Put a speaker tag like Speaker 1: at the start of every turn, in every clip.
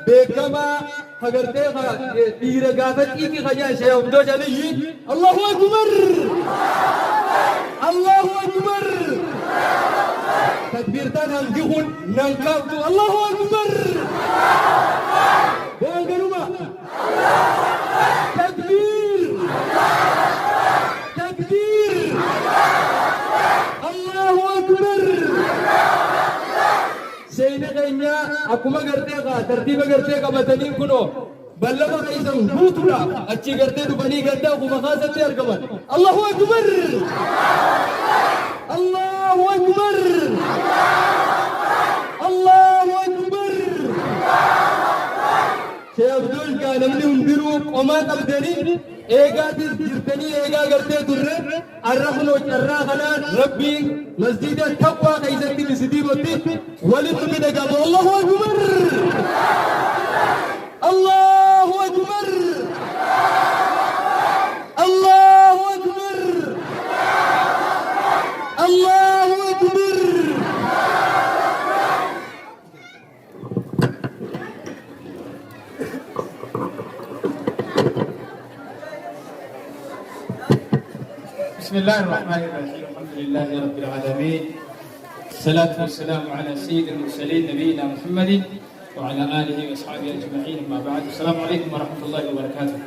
Speaker 1: Beekamaa hagartee dhiira gaafa xiiqii kajaa Sheekh Abdoo Jaliyyi. Allahu Akbar! Allahu Akbar! Takbiirtaan hangi kun nan kaaftu. Allahu Akbar! Waan ganuma. Takbiir! Takbiir! Allahu Akbar! Seeyni keenya akkuma gartee kaa tartiiba gartee qabatanii kunoo ballama keessan guutuudhaaf achii gartee dhufanii gandaa kuma kaasatti argaman. Allahu Akbar! Allahu Akbar! Allahu Akbar! Sheekh Abdul kaa namni hundinuu qomaa qabdanii eegaatis jirtanii eegaa gartee turre. Arra kunoo carraa kanaan Rabbiin masjiida taqwaa keessatti misitiibotti walitti fide gaba. Allahu Akbar! Allahu Akbar! Allahu Akbar! Allahu Akbar!
Speaker 2: بسم الله الرحمن الرحيم، الحمد لله رب العالمين، الصلاة والسلام على سيد المرسلين نبينا محمد وعلى آله وأصحابه أجمعين، أما بعد، السلام عليكم ورحمة الله وبركاته.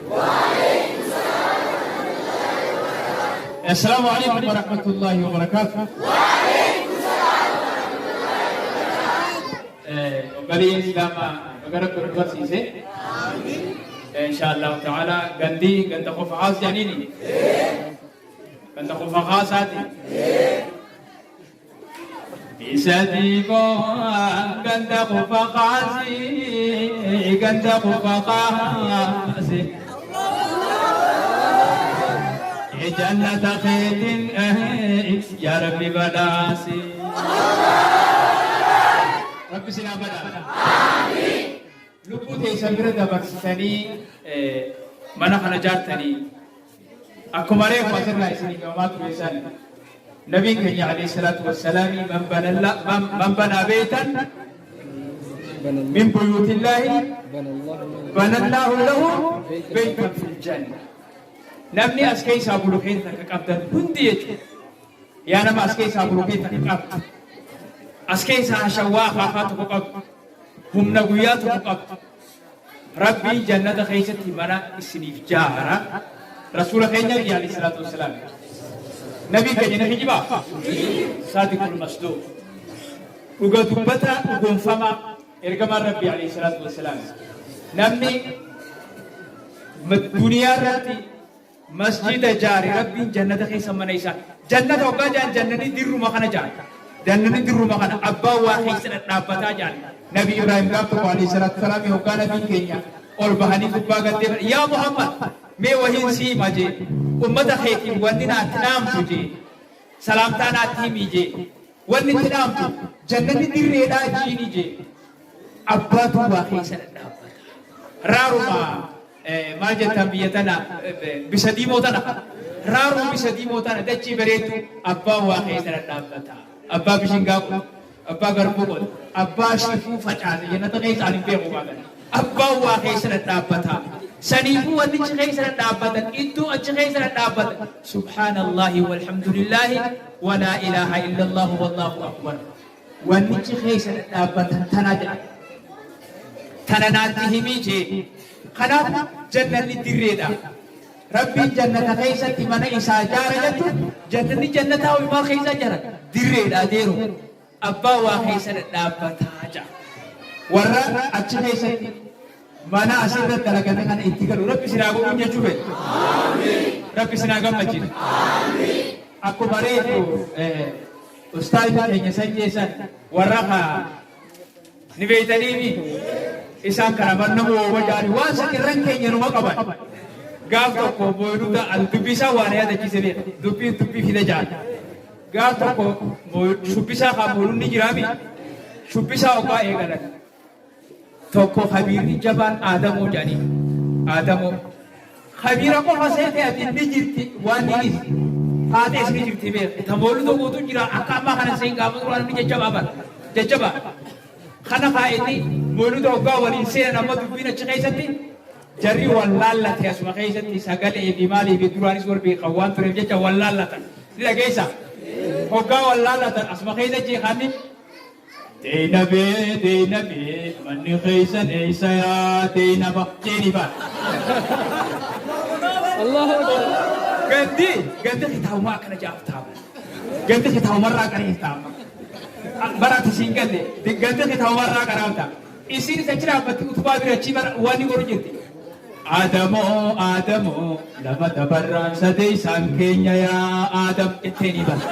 Speaker 2: السلام عليكم ورحمة الله وبركاته. Obboleeyyan Islaamaa, baga Rabbi nu barsiise. Insha Allah ta'ala gandi ganda qofa haas jedhaniini. Ganda qofa haasaati. Bisa diiboo ganda qofa haasi, ganda qofa haasi. Jannata keetiin yaa Rabbi badhaasi. Rabbi sinaa badhaasa. Lubbuu teessan bira dabarsitanii mana kana jaartanii, akkuma reefu asirraa isinii himamaa ture san, nabiin keenya alayhi salaatu wassalaami man banaa beeytan min buyuutillaahi banallaahu lahu beeytan fil janna. Namni as keessaa bulukeeta takka qabdan hundi jechuudha. Yaa nama as keessaa bulukeeta takka qabdu. As keessaa hashawwaa afaafaa tokko qabdu. Humna guyyaa tokko qabdu. Rabbiin jannata keessatti mana isiniif jaara. Rasuula keenya biyya alayhi salaatu wassalaam. Nabii keenya ni kijibaa? Saadiqul masduuq. Dhuga dubbataa dhugoomfamaa ergamaan Rabbii alayhi salaatu wassalaam. Namni duniyaa irratti masjida jaare, Rabbiin jannata keessa mana isaa. Jannata hoggaa jaan, jannani dirruma kana jaan. Jannani dirruma kana abbaan waa keessa dhadhaabbataa jaan. Nabi Ibrahim gaaf tokko alayhi salaatu wassalaam hoggaa nabiin keenya ol bahanii gubbaa gaddee, "Yaa Muhammad, mee wahiin siima," jee, "ummata keetiin wanni naatti dhaamtu," jee, "salaamtaa naatti himi," jee, "wanni itti dhaamtu jannanni dirreedhaa jiini," jee. Abbaatu waa keessa dhadhaabbata. Raaruma maal jettan biyya tana, bisa diimoo tana, raaruma bisa diimoo tana, dachii bareeddu abbaan waa keessa dhadhaabbata. Abbaa bishingaa qotu, abbaa garbuu qotu, abbaa shifuu facaase jannata keessa ani hin beeku baagana. Abbaan waa keessa dhadhaabbata. Saniifuu wanni achi keessa dhadhaabbatan, iddoo achi keessa dhadhaabbatan, subhaanallahi walhamdulillaahi walaa ilaaha illallahu wallaahu akbar. Wannichi keessa dhadhaabbatan tana jedha. Tana naatti himii jee. Kanaaf jannanni dirreedha. Rabbiin jannata keessatti mana isaa jaara jechuun jannanni jannataa ho'i maal keessa jara? Dirreedha adeero. Abbaa waa keessa dhadhaabbataa jaa. Warra achi keessatti mana asirra dalagame kana itti galu Rabbi sinaa godhuun jechuu fedha. Rabbi sinaa gammachiisu. Akkuma reefu ustaazni keenya san jeessan, warra kaa ni beeytaniimi, isaan kana manna ooma jaani waan sakirran keenya numa qaban. Gaaf tokko mooyinuta al dubbisaa waan yaadachiise beeka. Dubbiin dubbii fida jaan. Gaaf tokko shubbisaa kaa moolunni jiraami. Shubbisaa ogaa eegalan. Tokko kabiirri jabaan Aadamoo jedhanii. Aadamoo. Kabiira qofa seete ati ni jirti waan ni dhiisi. Faatees ni jirti beeka. Ta mooluta guutuu jira akka ammaa kana seen gaafa duraan inni jajjabaa bara. Jajjabaa. Kana kaa inni Mawluda hoggaa waliin seenan amma dubbiin achi keessatti jarri wal laallate asuma keessatti sagalee fi maalii fi duraanis wal beekan waan tureef jecha wal laallatan. Ni dhageessa? Hoggaa wal laallatan asuma keessa jeeqanni Deynabee deynabee manni keessan eessa yaa deynaba jeeni ba'a. Gandi gandi kitaabumaa akkana jaaf taa'ama. Gandi kitaabumarraa qaree taa'ama. Bara ati siin galle gandi kitaabumarraa qaraamta. Isiin achi dhaabbatti utubaa bira achi bara waan ni godhu jirti. Adamoo Adamoo lama dabarraan sadee isaan keenya yaa Adam jettee ni bara.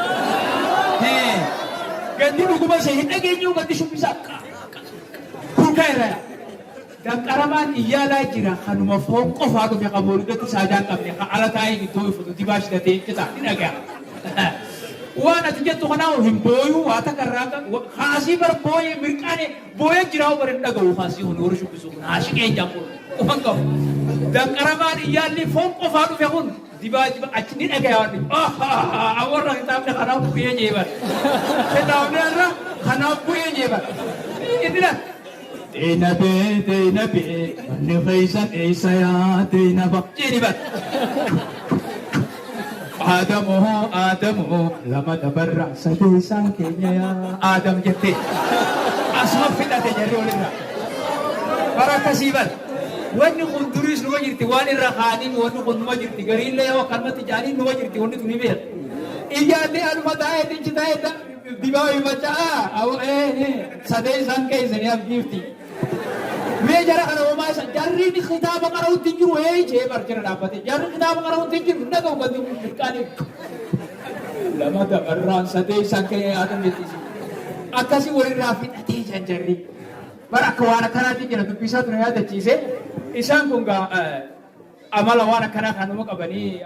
Speaker 2: Gandi dhuguma ishee hin dhageenyu gandi shubbisaa kurkaa irra yaa. Danqaramaan iyyaalaa jira kanuma foon qofaa dhufe kan mawlidatti saajaan qabne kan ala taa'ee iddoo ifatu dibaa shidatee qixa ni dhaga'a. Waan ati jettu kanaa hin booyuu waa takka irraa kaasii bar booyee mirqaane booyee jiraa bar hin dhaga'u kaasii kun warri shubbisu kun haashiqee jaan kun qofan qabu. Danqaramaan iyyaalli foon qofaa dhufe kun dibaa diba achi ni dhagaya waan warra kitaabni kanaaf bu'ee jeeban. Kitaabni irra kanaaf bu'ee jeeban. Inni dha. Deynabee deynabee manni keessan eessa yaa deynaba jeeni bar. Adamoo Adamoo lama dabarra sadee isaan keenya yaa Adam jettee. Asuma fidhate jarri walirra. Bara akkasii bar. Wanni kun duriis numa jirti waan irra kaaniin wanni kun numa jirti gariillee yoo akkanumatti jaaniin numa jirti wanni tun ni beeka. Iyyaallee anuma taa'ee dinchi taa'ee dibaa himachaa sadee isaan keessanii abdiifti. Mee jara kana homaa isa jarri kitaaba qara'utti hin jiru ee jee bar jira dhaabbate jarri kitaaba qara'utti hin jiru hin dhaga'u gadi mirqaanii. Lama dabarraan sadee isaan ka'ee haadha jettisi. Akkasii walirraa fidhatee jan jarri. Bara akka waan akkanaatti jira dubbisaa ture yaadachiise. Isaan kun gaa amala waan akkanaa kanuma qabanii.